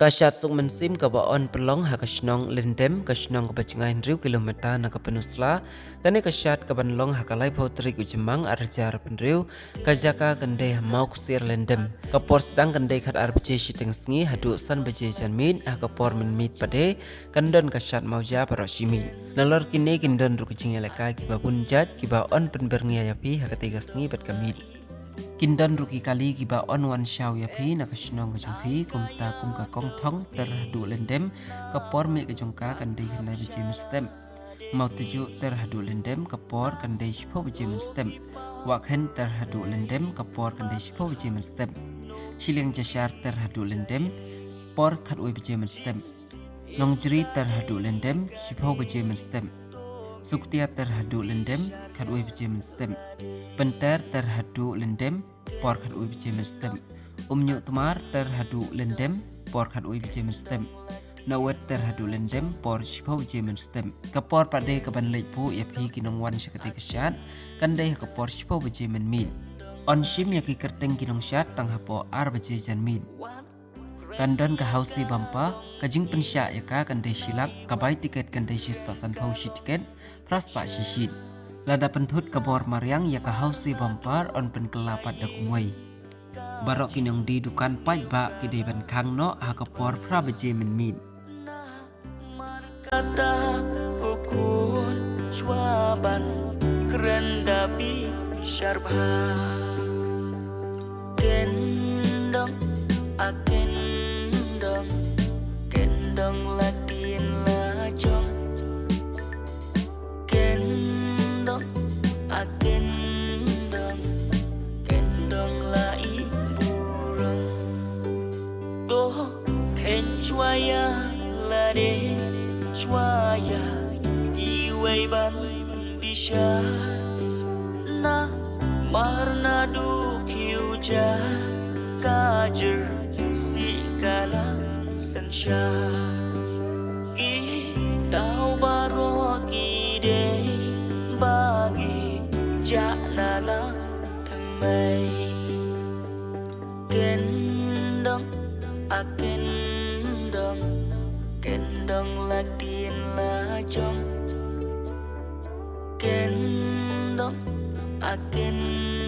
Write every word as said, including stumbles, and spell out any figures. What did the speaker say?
Ka shad suk mynsiem kaba yn pynlong ha ka shnong Lyndem, ka shnong kaba jngai hynriew kilometer na ka Pynursla. Kane ka shad kaban long ha ka laiphew tarik u Jymmang ar hajar arphew hynriew, ka jaka kan dei ha Mawksiar Lyndem. Ka por sdang kan dei khatar baje shiteng sngi haduh san baje janmiet, ha ka por mynmiet pat de kan don ka shad mawja baroh shi miet. Nalor kine kin don ruh ki jingïalehkai kiba bun jait kiba yn pynbyrngia ïa phi ha katei ka sngi bad ka miet. Kin don ruh ki kali kiba yn wan shaw ïa phi na ka shnong ka jong phi, kumta kum ka Kong Thong ter haduh Lyndem, ka por mih ka jong ka kan dei khyndai baje mynstep. Mawtjuh ter haduh Lyndem, ka por kan dei shiphew baje mynstep. Wahkhen ter haduh Lyndem, ka por kan dei shiphew baje mynstep. Shiliang Jashar ter haduh Lyndem, por khatwei baje mynstep. Nongjri ter haduh Lyndem, shiphew baje mynstep. Suktia ter haduh Lyndem, khatwei baje mynstep. Pynter ter haduh Lyndem, por khatwei baje mynstep. Umñiuhtmar ter haduh Lyndem, por khatwei baje mynstep. Naweiñ ter haduh Lyndem, por shiphew baje mynstep. Ka por pat de kaban leit buh ïa phi ki nongwan sha katei ka shad kan dei ha ka por shiphew baje mynmiet. Yn shim ïa ki kyrteng ki nongshad tang hapoh ar baje janmiet. Kan don ka Housie Bumper, ka jingpynshah ïa ka kan dei shi lak, ka bai tiket kan dei shispah sanphew shi tiket, phraspah shi shit. Lada pynthut ka bor mariang ïa ka Housie Bumper yn pynkylla pat da kumwei. Baroh ki nongdie dukan paidbah ki dei ban khang noh ha ka por phra baje mynmiet. Kata ko khun shuwa ban kren da bishar bha. Kyndong, a kyndong, kyndong la dien la jong. Kyndong, a kyndong, kyndong la i burom. Doh khein shuwa ïa lade, shuwa ïa kiwei ban bishar. Namar naduh ki u jah ka jyrsieh ka la synshar. Ki daw baroh ki dei ba ngi jah na la thymmei. Kyndong, a kyndong, kyndong la dien la jong. Kyndong, a kyndong,